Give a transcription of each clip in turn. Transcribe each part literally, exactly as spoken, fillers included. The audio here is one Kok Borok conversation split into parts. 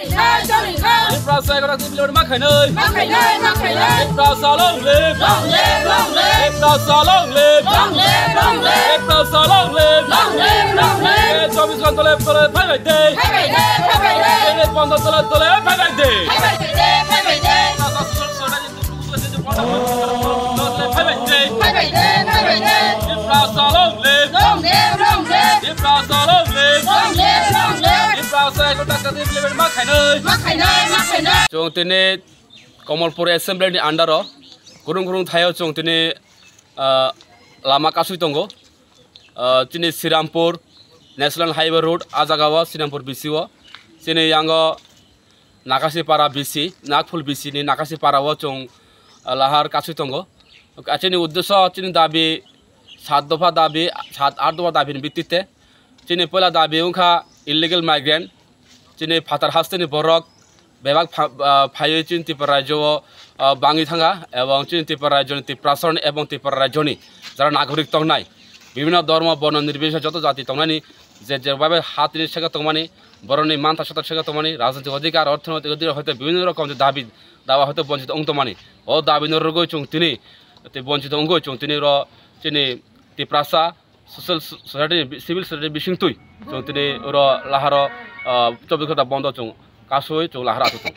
Tiprasa ekota tip limit ma khainai. Ma khainai, ma khainai. Tiprasa long live. Long live, long live. Tiprasa long live. Long live, long live. Tiprasa long live. Long live, long live. Eh, chobbish ghonta tole tole phaibai de. Phaibai de, phaibai de. Eh, pondo tole tole phaibai de. Phaibai de, phaibai de. Phaibai de, phaibai de. Long live, long live. Long live, long live. Long live, long live. Ma khainai, ma khainai. Chwng tini Kamalpur Assembly ni under o kurung kurung thaio chwng tini, ah, lama kasui tongo. Ah, chini Srirampur National Highway Road, ah jaga o Srirampur B C o. Chini yango Nakasipara B C, Nagpul B C ni Nakasipara o chwng, ah, lahar kasui tongo. Chini uddesho, chini dabi, sat dopha dabi, sat art dopha dabi ni bittite. Chini poila dabi wngkha illegal migrant. Chini phatar hasteni borok bebak pha-, ah, phaiwi chini Tripura rajyo o, ah, bangwi thangkha, ebong chini Tripura rajyoni Tiprasaroni ebong Tripura rajyoni jara nagorik tongnai, bibhinno dhormo, borno nirbishesh joto jati tongnani je je bhabe ha tini seka tongmani, boroni mantha sotak seka tongmani, rajnitik odhikar, orthonoitik odhikar hoite bibhinno rokom je dabi dawa hoite bonchito wng tongmani. O dabino rwgwi chwng tini tei bonchito wngwi chwng tini oro chini Tiprasa social society ni, civil society ni bisingtwi chwng tini oro laharo, ah, chobbish ghonta bondo chwng kasui chwng lahar achu tongo.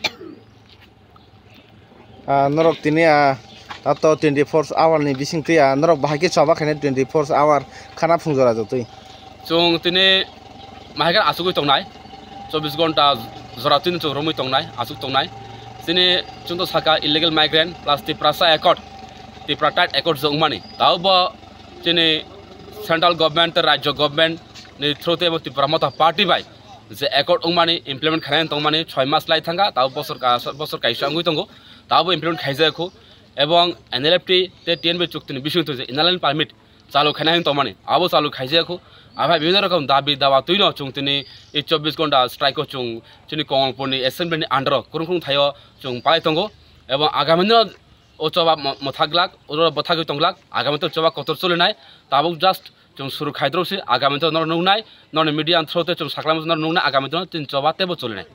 Ah, norok tini, ah, tato twenty four hour ni bisingtwi, ah, norok bahai khe choba khainai twenty four hour khana phung jora jotwi. Chwng tini mahikhe achugwi tongnai, chobbish ghonta jora twi chwng romwi tongnai, achuk tongnai. Chini chwngno saka illegal migrant plus Tiprasa Accord, Tipra Triad Accord je wngmani. Tao bo chini central government tei rajyo government ni through tei bo Tipra Motha Party bai je accord wngmani implement khainai tongmani choi mas lai thangkha, tao bosor ka-, bosor kaisa wngwi tongo, tao bo implement khaijak kho, ebong N L F T tei T N B chukti ni bisingtwi je inner line permit chalu khainai tongmani, abo chalu khaijak kho, aphai bibhinno rokom dabi dawa twino chwng tini ei chobbish ghonta strike o chwng chini Kamalpur ni assembly ni under o kurung kurung thaio chwng palai tongo, ebong agami no o choba mo-, mothak glak, oro bwthagwi tong glak, agami to choba kotor cholinai, tabuk just chwng suru khaidrok se, agami to norok nuknai, norni media through te chwng sakhlaima norok nuknai, agami to tin choba tebo cholinai.